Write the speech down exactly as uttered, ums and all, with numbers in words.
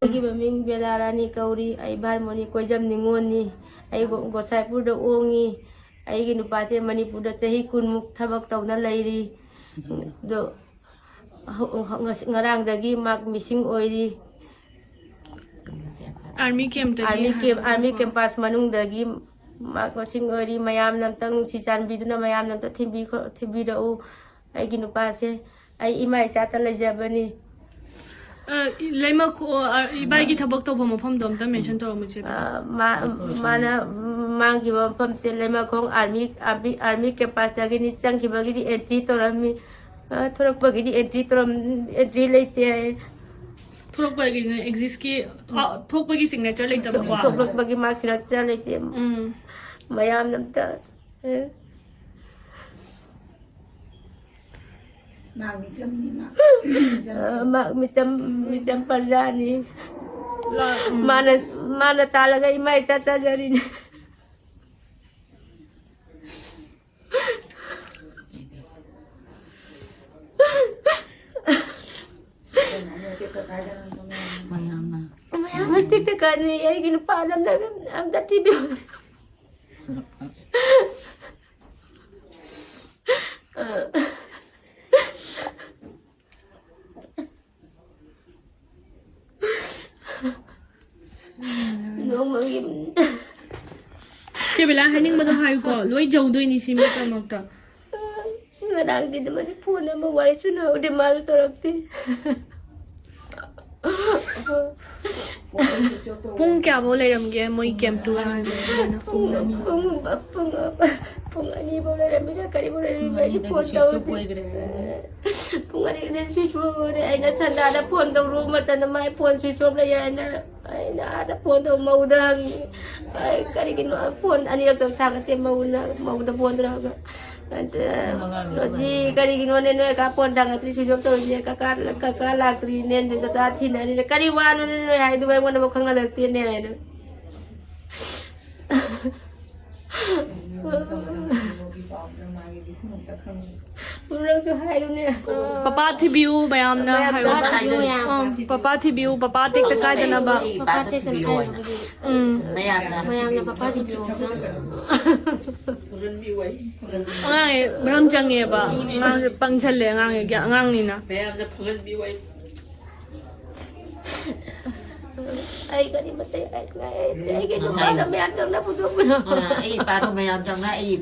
ꯑꯩꯒꯤ ꯃꯃꯤꯡ ꯕꯦꯂꯥꯔꯥꯅꯤ ꯀꯧꯔꯤ꯫ ꯑꯩ ꯚꯥꯔꯃꯣꯅꯤ ꯀꯣꯏꯖꯝ ꯅꯤꯉꯣꯜꯅꯤ꯫ ꯑꯩ ꯒꯣ-, ꯒꯣꯁꯥꯏꯄꯨꯔꯗ ꯑꯣꯡꯉꯤ꯫ ꯑꯩꯒꯤ ꯅꯨꯄꯥꯁꯦ ꯃꯅꯤꯄꯨꯔꯗ ꯆꯍꯤ ꯀꯨꯟꯃꯨꯛ ꯊꯕꯛ ꯇꯧꯅ ꯂꯩꯔꯤ꯫ ꯑꯗꯣ ꯍꯧ-, ꯉꯁꯤ, ꯉꯔꯥꯡꯗꯒꯤ ꯃꯍꯥꯛ ꯃꯤꯁꯤꯡ ꯑꯣꯏꯔꯤ꯫ ꯑꯥꯔꯃꯤ ꯀꯦꯝꯞꯇꯒꯤ ꯑꯥꯔꯃꯤ ꯀꯦꯝ, ꯑꯥꯔꯃꯤ ꯍꯥꯏꯕꯀꯣ꯫ ꯀꯦꯝꯄꯁ ꯃꯅꯨꯡꯗꯒꯤ ꯃꯍꯥꯛ ꯃꯤꯁꯤꯡ ꯑꯣꯏꯔꯤ꯫ ꯃꯌꯥꯝꯅ ꯑꯝꯇꯪ ꯅꯨꯡꯁꯤ ꯆꯥꯟꯕꯤꯗꯨꯅ ꯃꯌꯥꯝꯅ ꯑꯝꯇ ꯊꯤꯟꯕꯤꯈꯣ-, ꯊꯤꯟꯕꯤꯔꯛꯎ꯫ ꯑꯩꯒꯤ ꯅꯨꯄꯥꯁꯦ ꯑꯩ ꯏꯃꯥ ꯏꯆꯥꯇ ꯂꯩꯖꯕꯅꯤ꯫ ꯑ, ꯂꯩꯃꯈꯣ-, ꯑ, ꯏꯕꯥꯏꯒꯤ ꯊꯕꯛ ꯇꯧꯕ ꯃꯐꯝꯗꯣ ꯑꯝꯇ ꯃꯦꯟꯁꯟ ꯇꯧꯔꯝꯃꯨ ꯏꯆꯦ꯫ ꯑ, ꯃꯥ-, ꯃꯥꯅ ꯃꯥꯡꯈꯤꯕ ꯃꯐꯝꯁꯦ ꯂꯩꯃꯈꯣꯡ ꯑꯥꯔꯃꯤ, ꯑꯥꯔꯃꯤ, ꯑꯥꯔꯃꯤ ꯀꯦꯝꯄꯁꯇꯒꯤꯅꯤ꯫ ꯆꯪꯈꯤꯕꯒꯤꯗꯤ ꯑꯦꯟꯇ꯭ꯔꯤ ꯇꯧꯔꯝꯃꯤ꯫ ꯑ, ꯊꯣꯔꯛꯄꯒꯤꯗꯤ ꯑꯦꯟꯇ꯭ꯔꯤ ꯇꯧꯔꯝ-, ꯑꯦꯟꯇ꯭ꯔꯤ ꯂꯩꯇꯦ ꯍꯥꯏ꯫ ꯊꯣꯛꯂꯛꯄꯒꯤꯅꯦ ꯑꯦꯛꯖꯤꯁꯀꯤ, ꯑ, ꯊꯣꯛꯄꯒꯤ ꯁꯤꯒꯅꯦꯆꯔ ꯂꯩꯇꯕꯀꯣ꯫ ꯊꯣꯛꯂꯛꯄꯒꯤ ꯃꯥꯔꯛ ꯁꯤꯒꯅꯦꯆꯔ ꯂꯩꯇꯦ꯫ ꯎꯝ꯫ ꯃꯌꯥꯝꯅ ꯑꯝꯇ, ꯑ, ꯃꯥ ꯃꯤꯆꯝꯅꯤ, ꯃꯥ꯫ ꯑ, ꯃꯥ ꯃꯤꯆꯝ, ꯃꯤꯆꯝ ꯄ꯭ꯔꯖꯥꯅꯤ꯫ ꯂꯥ-, ꯎꯝ꯫ ꯃꯥꯅ, ꯃꯥꯅ ꯇꯥꯜꯂꯒ ꯏꯃꯥ ꯏꯆꯥ ꯆꯥꯖꯔꯤꯅꯤ꯫ ꯃꯌꯥꯝꯅ꯫ ꯃꯌꯥꯝꯅ ꯇꯤꯛꯇ ꯀꯥꯟꯅꯩ꯫ ꯑꯩꯒꯤ ꯅꯨꯄꯥꯗ ꯑꯝꯇ, ꯑꯝꯇ ꯊꯤꯕꯤꯌꯨ꯫ ꯅꯣꯡꯃꯒꯤ ꯆꯦ ꯕꯦꯂꯥ ꯍꯥꯏꯅꯤꯡꯕꯗꯣ ꯍꯥꯏꯌꯨꯀꯣ, ꯂꯣꯏ ꯖꯧꯗꯣꯏꯅꯤ ꯁꯤ ꯃꯤꯒꯤꯗꯃꯛꯇ꯫ ꯉꯔꯥꯡꯗꯤ ꯑꯗꯨꯃꯗꯤ ꯐꯣꯟ ꯑꯃ ꯋꯥꯔꯤ ꯁꯨꯅꯍꯧꯗꯦ, ꯃꯥꯁꯨ ꯇꯧꯔꯛꯇꯦ꯫ ꯄꯨꯡ ꯀꯌꯥꯐꯧ ꯂꯩꯔꯝꯒꯦ ꯃꯣꯏ ꯀꯦꯝꯞꯇꯨ ꯍꯥꯏꯕ? ꯄꯨꯡ, ꯄꯨꯡ, ꯄꯨꯡ, ꯄꯨꯡ ꯑꯅꯤꯐꯧ ꯂꯩꯔꯝꯃꯤꯔ ꯀꯔꯤꯐꯧ ꯂꯩꯔꯝꯃꯤꯔ ꯑꯩꯗꯤ ꯐꯣꯟ ꯇꯧꯗꯦ꯫ ꯄꯨꯡ ꯑꯅꯤꯗ ꯁ꯭ꯋꯤꯆ ꯑꯣꯐ ꯑꯣꯏꯔꯦ꯫ ꯑꯩꯅ ꯁꯟꯗꯥꯗ ꯐꯣꯟ ꯇꯧꯔꯨꯕ ꯃꯇꯝꯗ ꯃꯥꯏ ꯐꯣꯟ ꯁ꯭ꯋꯤꯆ ꯑꯣꯐ ꯂꯩ ꯍꯥꯏꯅ ꯑꯩꯅ ꯑꯥꯗ ꯐꯣꯟ ꯇꯧ ꯃꯧꯗ ꯍꯪꯉꯤ꯫ ꯑꯩ ꯀꯔꯤꯒꯤꯅꯣ ꯐꯣꯟ ꯑꯅꯤꯔꯛꯇ ꯊꯥꯡꯒꯠꯇꯦ ꯃꯧꯅ, ꯃꯧꯗ ꯐꯣꯟ ꯇꯧꯔꯒ꯫ ꯑꯗ ꯍꯧꯖꯤꯛ ꯀꯔꯤꯒꯤꯅꯣꯅꯦ ꯅꯣꯏ ꯀꯥ ꯐꯣꯟ ꯊꯥꯡꯒꯠꯇ꯭ꯔꯤ, ꯁ꯭ꯋꯤꯆ ꯑꯣꯐ ꯇꯧꯔꯤꯁꯦ? ꯀꯀꯥ, ꯀꯀꯥ ꯂꯥꯛꯇ꯭ꯔꯤꯅꯦ, ꯅꯆꯥ ꯊꯤꯅꯔꯤꯅꯦ꯫ ꯀꯔꯤ ꯋꯥꯅꯣꯅꯦ ꯅꯣꯏ ꯍꯥꯏꯗꯨꯕꯨ ꯑꯩꯉꯣꯟꯗꯐꯥꯎ ꯈꯪꯍꯜꯂꯛꯇꯦꯅꯦ ꯍꯥꯏꯅ꯫ ꯅꯪꯁꯨ ꯍꯥꯏꯔꯨꯅꯦ꯫ ꯄꯄꯥ ꯊꯤꯕꯤꯌꯨ ꯃꯌꯥꯝꯅ ꯍꯥꯏꯌꯣ꯫ ꯄꯄꯥ ꯊꯤꯕꯤꯌꯨ ꯃꯌꯥꯝ꯫ ꯑꯥ, ꯄꯄꯥ ꯊꯤꯕꯤꯌꯨ, ꯄꯄꯥ ꯇꯦꯛꯇ ꯀꯥꯏꯗꯅꯕ꯫ ꯄꯄꯥ ꯇꯦꯛꯇ ꯀꯥꯏꯗꯅꯕꯒꯤ꯫ ꯎꯝ꯫ ꯃꯌꯥꯝꯅ ꯃꯌꯥꯝꯅ ꯄꯄꯥ ꯊꯤꯕꯤꯌꯨ꯫ ꯑꯉꯥꯡꯁꯦ ꯃꯔꯝ ꯆꯪꯉꯦꯕ꯫ ꯑꯉꯥꯡꯁꯦ ꯄꯪꯁꯜꯂꯦ꯫ ꯑꯉꯥꯡꯁꯦ ꯑꯉꯥꯡꯅꯤꯅ꯫ ꯃꯌꯥꯝꯅ ꯐꯪꯍꯟꯕꯤꯌꯨ ꯑꯩ꯫ ꯑꯩ ꯀꯔꯤꯃꯇ ꯑꯩ ꯑꯩꯒꯤ ꯅꯨꯄꯥꯅ ꯃꯌꯥꯝ ꯆꯪꯅ ꯄꯨꯊꯣꯛꯄꯤꯔꯣ꯫ ꯑꯩ ꯏꯄꯥꯗꯣ ꯃꯌꯥꯝ ꯆꯪꯅ ꯑꯩ